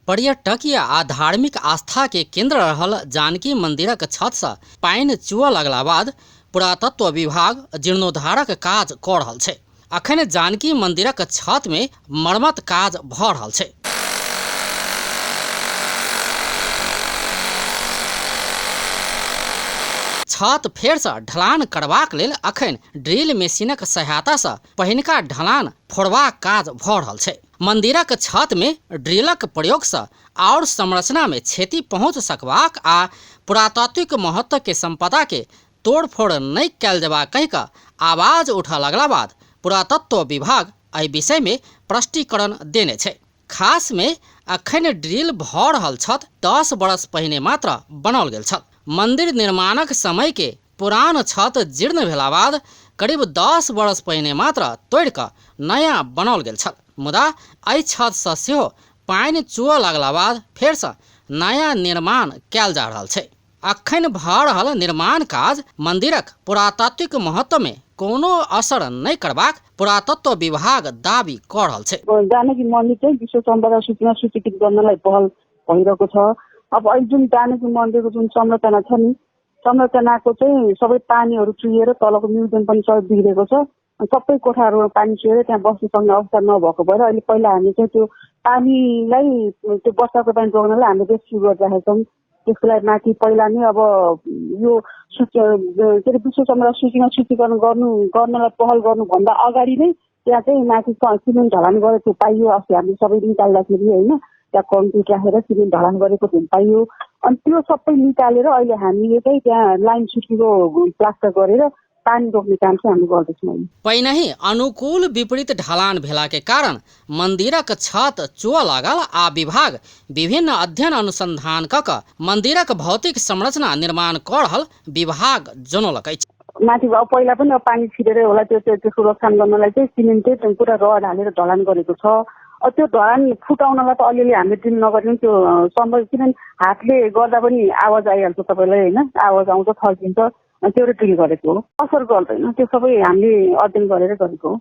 पर्यटकीय आ धार्मिक आस्था के केंद्र रहल जानकी मंदिरक छत से पानि चुअ लगला बाद पुरातत्व विभाग जीर्णोद्धारक काज क रहल छै। अखन जानकी मंदिरक छत में मरम्मत काज भ रहल छै। छत फेर से ढलान करबाक लेल अखन ड्रिल मशीनक सहायता से पहिनका ढलान फोड़बाक काज भ रहल छै। मंदिरक छत में ड्रिलक प्रयोग से और संरचना में क्षति पहुंच सकबाक आ पुरातात्विक महत्व के संपदा के तोड़फोड़ नहि कयल जेबाक कहि कऽ आवाज उठऽ लगला बाद पुरातत्व विभाग एहि विषय में स्पष्टीकरण देने छै। खास में अखन ड्रिल भऽ रहल छत 10 बरस पहिने मात्र बनाओल गेल छल। मंदिर निर्माणक समय के पुरान छत जीर्ण भेला बाद करीब 10 बरस पहिने मात्र तोड़ि कऽ नया बनाओल गेल छल। मुदा एहि छत सँ सेहो पानि चुअ लगला बाद फेर सँ नया निर्माण कयल जा रहल छै। अखन भऽ रहल निर्माण काज मंदिरक पुरातात्विक महत्व में कोनो असर नहि करबाक पुरातत्व विभाग दावी कऽ रहल छै। जानकी मन्दिर चाहिँ विश्व सम्पदा सूचीमा सूचीकृत गर्नलाई पहल भइरहेको छ। अब अहिले जुन जानकी मन्दिरको जुन संरचना छ नि, संरचनाको चाहिँ सबै पानीहरू चुहिएर तलको म्युजियम पनि सबै बिग्रेको छ। सबै कोठाहरूमा पानी चुहिएर त्यहाँ बस्नु सक्ने अवस्था नभएको भएर अहिले पहिला हामी चाहिँ त्यो पानीलाई, त्यो वर्षाको पानी रोक्नलाई हामीले रेस्क्यु गरिराखेका छौँ। त्यसको लागि माथि पहिला नै अब यो के अरे विश्व सम्पदा सूचीमा सूचीकरण गर्नलाई पहल गर्नुभन्दा अगाडि नै त्यहाँ चाहिँ माथि सिमेन्ट ढलान गरेको पाइयो। अस्ति हामीले सबै निकाल्दाखेरि होइन, त्यहाँ कङ्क्रिट राखेर सिमेन्ट ढलान गरेको पाइयो। अनि त्यो सबै निकालेर अहिले हामीले चाहिँ त्यहाँ लाइन सुटीको प्लास्टर गरेर पानी रोक्ने काम चाहिँ हामी गर्दैछौँ। पहिनहि अनुकूल विपरीत ढलान भेला के कारण मंदिरक छत चुअ लागल आ विभाग विभिन्न अध्ययन अनुसंधान क क मंदिरक भौतिक संरचना निर्माण क रहल विभाग जनौलक अछि। माथि अब पहिला पनि अब पानी छिरेरै होला, त्यो त्यसको रोकथाम गर्नलाई चाहिँ सिमेन्टै पुरा रड हालेर ढलान गरेको छ। अब त्यो ढलान फुटाउनलाई त अलिअलि हामीले ड्रिल नगरे पनि त्यो सम्भव, किनभने हातले गर्दा पनि आवाज आइहाल्छ तपाईँलाई होइन, आवाज आउँछ, थर्किन्छ, त्यो ड्रिल गरेको हो। असर गर्दैन, त्यो सबै हामीले अध्ययन गरेर गरेको हो।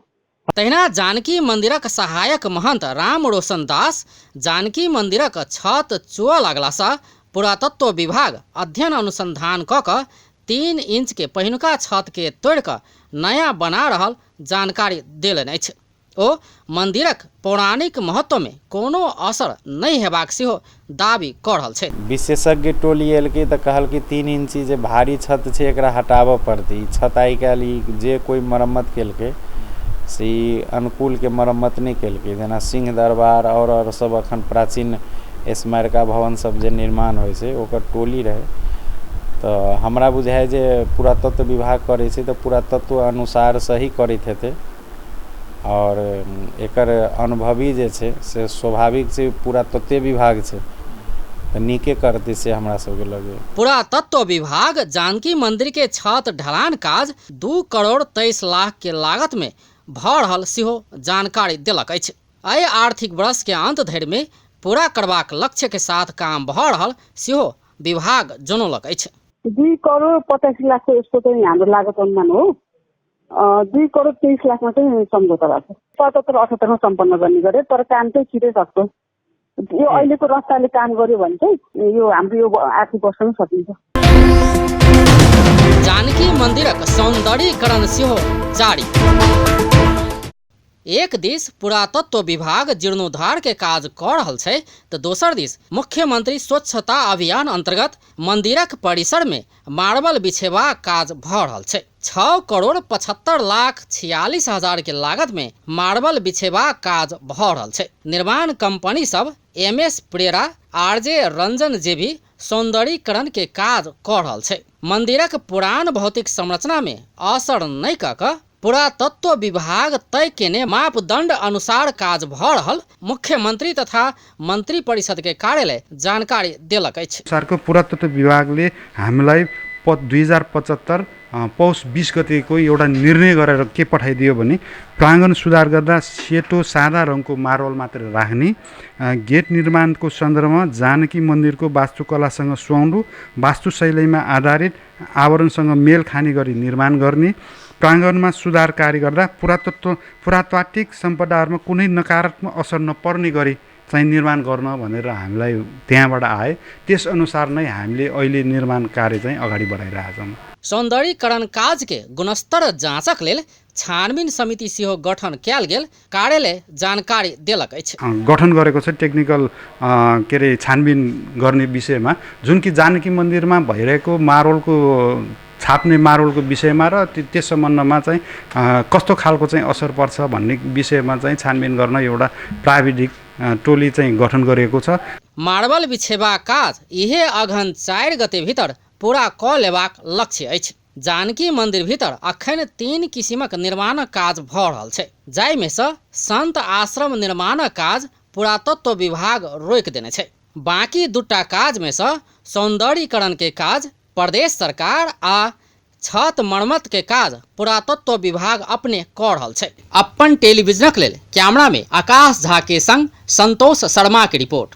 तहिना जानकी मंदिरक सहायक महंत राम रोशन दास जानकी मंदिरक छत चुअ लगला सँ पुरातत्व विभाग अध्ययन अनुसंधान क क 3 इंच के पहिनुका छत के तोड़ि क नया बना रहल जानकारी देलनि अछि। ओ मंदिरक पौराणिक महत्व में कोनो असर नहि हेबाक सेहो दावी क रहल छथि। विशेषज्ञ टोली एलकै तऽ कहलकै 3 इंची जे भारी छत छै एकरा हटाबऽ पड़तै। ई छत आइ काल्हि ई जे कोइ मरम्मत केलकै से ई अनुकूलके मरम्मत नहि केलकै। जेना सिंह दरबार आओर सब अखन प्राचीन स्मारिका भवन सब जे निर्माण होइ छै ओकर टोली रहै। तऽ हमरा बुझाइ जे पुरातत्व विभाग करै छै तऽ पुरातत्व अनुसार सही करैत हेतै। आओर एकर अनुभवी जे छै से स्वाभाविक छै पुरातत्वे विभाग छै तऽ नीके करतै से हमरा सबके लगैए। पुरातत्व विभाग जानकी मंदिर के छत ढलान काज 2 करोड़ 23 लाख के लागत में भऽ रहल सेहो जानकारी देलक अछि। एहि आर्थिक वर्ष के अंत धरि में पूरा करबाक लक्ष्य के साथ काम भऽ रहल सेहो विभाग जनौलक अछि। 2 करोड़ 85 लाख को यसको चाहिँ हाम्रो लागत अनुमान हो। 2 करोड 23 लाखमा चाहिँ सम्झौता भएको छ। 77 78 मा सम्पन्न गर्ने गरे, तर काम चाहिँ छिटै सक्छ। यो अहिलेको रफ्तारले काम गर्यो भने चाहिँ यो हाम्रो यो आर्थिक वर्षमा सकिन्छ। जानकी मंदिरक सौंदर्यीकरण सेहो जारी। एक दिस पुरातत्व विभाग जीर्णोद्धार के काज क रहल छै तऽ दोसर दिस मुख्यमंत्री स्वच्छता अभियान अंतर्गत मंदिरक परिसर में मार्बल बिछेबाक काज भऽ रहल छै। 6 करोड़ 75 लाख 46 हजार के लागत में मार्बल बिछेबाक काज भऽ रहल छै। निर्माण कंपनी सब M S Perera, R J Ranjan जेबी सौंदर्यीकरण के काज क रहल छै। मंदिरक पुरान भौतिक संरचना में असर नहि क क पुरातत्व विभाग तय केने मापदंड अनुसार काज भऽ रहल मुख्यमंत्री तथा मंत्री परिषद के कार्यालय जानकारी देलक अछि। सरकारको पुरातत्व विभागले हामीलाई 2075 पौष 20 गतेको एउटा निर्णय गरेर के पठाइदियो भने प्राङ्गण सुधार गर्दा सेतो सादा रङको मार्बल मात्र राख्ने, गेट निर्माणको सन्दर्भमा जानकी मन्दिरको वास्तुकलासँग सुहाउँदो वास्तुशैलीमा आधारित आवरणसँग मेल खाने गरी निर्माण गर्ने, प्राङ्गणमा सुधार कार्य गर्दा पुरातात्विक सम्पदाहरूमा कुनै नकारात्मक असर नपर्ने गरी चाहिँ निर्माण गर्न भनेर हामीलाई त्यहाँबाट आए। त्यसअनुसार नै हामीले अहिले निर्माण कार्य चाहिँ अगाडि बढाइरहेका छौँ। सौंदर्यीकरण काज के गुणस्तर जाँचक लेल छानबिन समिति सेहो गठन कयल गेल कार्यालय जानकारी देलक अछि। गठन गरेको छ टेक्निकल के अरे छानबिन गर्ने विषयमा, जुन कि जानकी मन्दिरमा भइरहेको मार्बलको छाप्ने मार्बलको विषयमा र त्यस सम्बन्धमा चाहिँ कस्तो खालको चाहिँ असर पर्छ भन्ने विषयमा चाहिँ छानबिन गर्न एउटा प्राविधिक टोली चाहिँ गठन गरिएको छ। मार्बल बिछेबाक काज इहे अगहन 4 गते भीतर पूरा क लेबाक लक्ष्य अछि। जानकी मंदिर भीतर अखन 3 किसिमक निर्माण काज भ रहल छै, जाहिमे सँ संत आश्रम निर्माण काज पुरातत्व विभाग रोकि देने छै। बाकी 2टा काज में सँ सौंदर्यीकरण के काज प्रदेश सरकार आ छत मरम्मत के काज पुरातत्व विभाग अपने क रहल छै। अपन टेलीविजनक लेल कैमरा में आकाश झा के संग संतोष शर्मा के रिपोर्ट।